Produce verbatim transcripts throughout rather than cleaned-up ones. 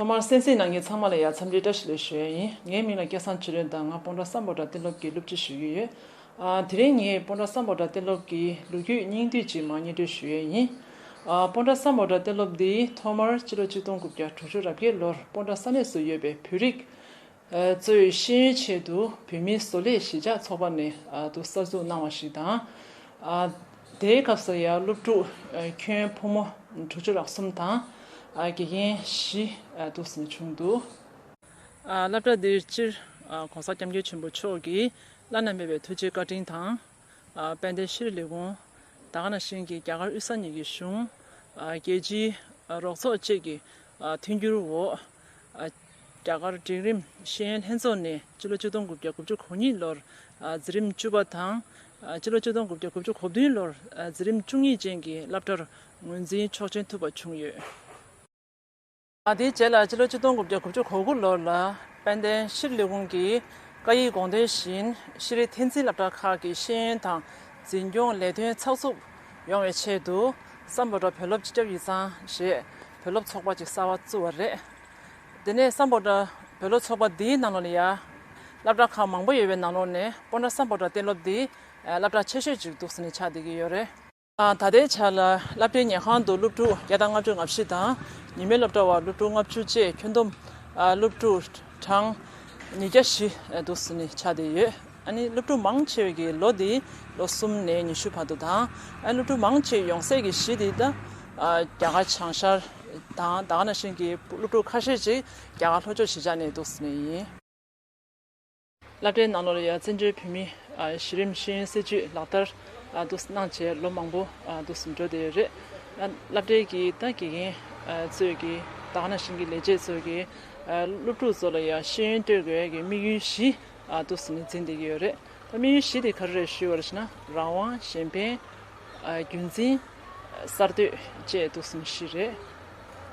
ཐོག་མར་གསན་གཟིགས་གནང་མཁན་ཚང་མ་ལ་ཡང་འཚམས་འདྲི་བཀྲ་ཤིས་བདེ་ལེགས་ཞུ་ཡ་ཡིན། ངའི་མིང་ལ་སྐལ་བཟང་ཆོས་སྒྲོན་དང་། ང་སྤོན་ཊ་སམ་བྷོ་ཊ་གཏན་སློབ་ཀྱི་སློབ་སྤྱི་ཞུ་གི་ཡོད། ཨ། དེ་རིང་ངས་སྤོན་ཊ་སམ་བྷོ་ཊ་གཏན་སློབ་ཀྱི་ལོ་རྒྱུས་སྙིང་བསྡུས་ཅིག་མར་སྙན་སྒྲོན་ཞུ་ཡས་ཡིན། ཨ། སྤོན་ཊ་སམ་བྷོ་ཊ་གཏན་སློབ་འདི་ཐོག་མར་སྤྱི་ལོ་ཆིག་སྟོང་དགུ་བརྒྱ་དྲུག་ཅུ་རེ་བརྒྱད་ལོར་སྤོན་ཊ་ས་གནས་སུ་ཡོད་པའི་བོད་རིགས་ཨ། གཙོས་ཤེས་ཡོན་ཆེད་དུ་བོད་མིའི་བཟོ་ལས་གཞིས་ཆགས་ཚོགས་པ་ནས་ཨ། དུ་གསར་འཛུགས་གནང་བ་ཞིག་དང་། ཨ། དེའི་སྐབས་སུ་ཡང་སློབ་ཕྲུག་ཨ། ཁྱོན་ཕོ་མོ་དྲུག་ཅུ་རེ་གསུམ་དང་། ཨ། དགེ་རྒན་བཞི་ཨ། འདུག་སེ་བྱུང་འདུག། ཨ། སློབ་གྲྭ་འདིར་སྤྱིར་ཨ། ༸གོང་ས་༸སྐྱབས་མགོན་ཆེན་པོ་མཆོག་གིས་བླ་ན་མེད་པའི་ཐུགས་རྗེ་བཀའ་དྲིན་དང་། ཨ། དཔལ་ལྡན་ཤེས་རིག་ལས་ཁུངས། ད་ག་ནང་བཞིན་གྱི་རྒྱ་གར་དབུས་ས་གཉིས་ཀྱི་གཞུང་། ཨ། རྒྱལ་སྤྱིའི་ཨ། རོགས་ཚོགས་བཅས་ཀྱི་ཨ། མཐུན་འགྱུར་འོག་ཨ། རྒྱ་གར་འབྲིང་རིམ་ཤེས་ཡོན་ལྷན་ཚོགས་ནས་སྤྱི་ལོ་ཆིག་སྟོང་དགུ་བརྒྱ་དགུ་བཅུ་གོ་གཉིས་ལོར་ཨ། འཛིན་རིམ་བཅུ་པ་དང་། ཨ། སྤྱི་ལོ་ཆིག་སྟོང་དགུ་བརྒྱ་དགུ་བཅུ་གོ་བདུན་ལོར་ཨ། འཛིན་རིམ་བཅུ་གཉིས་ཅན་གྱི་སློབ་གྲྭར་ངོས་འཛིན་ཆོག་མཆན་ཐོབ་པ་བྱུང་ཡོད། ཨ། དེའི་རྗེས་ལ་སྤྱི་ལོ་ཆིག་སྟོང་དགུ་བརྒྱ་དགུ་བཅུ་གོ་དགུ་ལོར་ལ་དཔལ་ལྡན་ཤེས་རིག་ལས་ཁུངས་ཀྱི་བཀའ་ཡིག་དགོངས་དོན་བཞིན། ཤེས་རིག་འཐེན་འཛིན་སློབ་གྲྭ་ཁག་གི་ཤེས་ཡོན་དང་འཛིན་སྐྱོང་ལས་དོན་ཚགས་ཚུད་ཡོང་བའི་ཆེད་དུ། སམ་བྷོ་ཊ་བོད་སློབ་སྤྱི་ཁྱབ་ཡིག་ཚང་ཞེས་བོད་སློབ་ཚོགས་པ་ཅིག་གསར་པ་བཙུགས་པ་རེད། དེ་ནས་སམ་བྷོ་ཊ་བོད་སློབ་ཚོགས་པ་འདིའི་ནང་ལོགས་ལ་ཡ། སློབ་གྲྭ་ཁག་མང་པོ་ཡོད་པའི་ནང་ལོགས་ནས་སྤོན་ཊ་སམ་བྷོ་ཊ་གཏན་སློབ་འདི་ཨ། སློབ་གྲྭ་ཆེ་ཤོས་ཅིག་འདུག་སེ་ནས་ཆགས་བསྡད་ཀྱི་ཡོད་རེད། ཨ། ད་ལྟའི་ཆར་ལ་སློབ་གྲྭའི་ཉལ་ཁང་དུ་སློབ་ཕྲུག་བརྒྱ་དང་ལྔ་བཅུ་ང་བཞི་དང་། ཉིན་མའི་སློབ་གྲྭ་བ་སློབ་ཕྲུག་ལྔ་བཅུ་བཅས་ཁྱོན་བསྡོམས་ཨ། སློབ་ཕྲུག་གྲངས་ཉིས་བརྒྱ་བཞི་འདུག་སེ་ནས་ཆགས་བསྡད་ཡོད། ཨ་ནི་སློབ་ཕྲུག་མང་ཆེ་བའི་གི་ལོ་དེ་ལོ་གསུམ་ནས་ཉི་ཤུ་བར་དུ་དང་། ཨ། སློབ་ཕྲུག་མང་ཆེ་ཡོང་སའི་གི་གཞི་དེ་ད་ཨ། རྒྱ་གར་བྱང་ཤར་དང་། ད་ག་ནང་བཞིན་གྱི་སློབ་ཕྲུག་ཁ་ཤས་ཅིག་རྒྱ་གར་ལྷོ་ཕྱོགས་གཞིས་ཆགས་ནས་འདུག་སེ་ནས་ཡིན། སློབ་གྲྭའི་ནང་ལོགས་ལ་ཡང་བཙན་བྱོལ་བོད་མིའི་ཨ། གཞི་རིམ་ཤེས་ཡོན་སྲིད་བྱུས་ལག་བསྟར་ཨ། འདུག་སེ་གནང་བྱས་ལོ་མང་པོ་ཨ། འདུག་སེ་འགྲོ་བསྡད་ཡོད་རེད། ཨ། སློབ་གྲྭའི་གི་ད་དགེ་རྒན་ཨ། ཚོས་ཀྱི་ད་ག་ནང་བཞིན་གྱི་ལས་བྱེད་ཚོས་ཀྱི་ཨ། སློབ་ཕྲུག་ཚོ་ལ་ཡང་ཤེས་ཡོན་སྤྲོད་དགོས་ཀྱི་དམིགས་ཡུལ་བཞི་ཨ། འདུག་སེ་ནས་འཛིན་བསྡད་ཀྱི་ཡོད་རེད། ད་དམིགས་ཡུལ་བཞི་དེ་ག་རེ་རེད་ཞུས་པ་ཡིན་ན། རང་དབང་། གཞན་ཕན། ཨ། རྒྱུན་འཛིན། གསར་གཏོད་བཅས་འདུག་སེ་བཞི་རེད།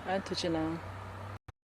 ཨ། ཐུགས་རྗེ་གནང་།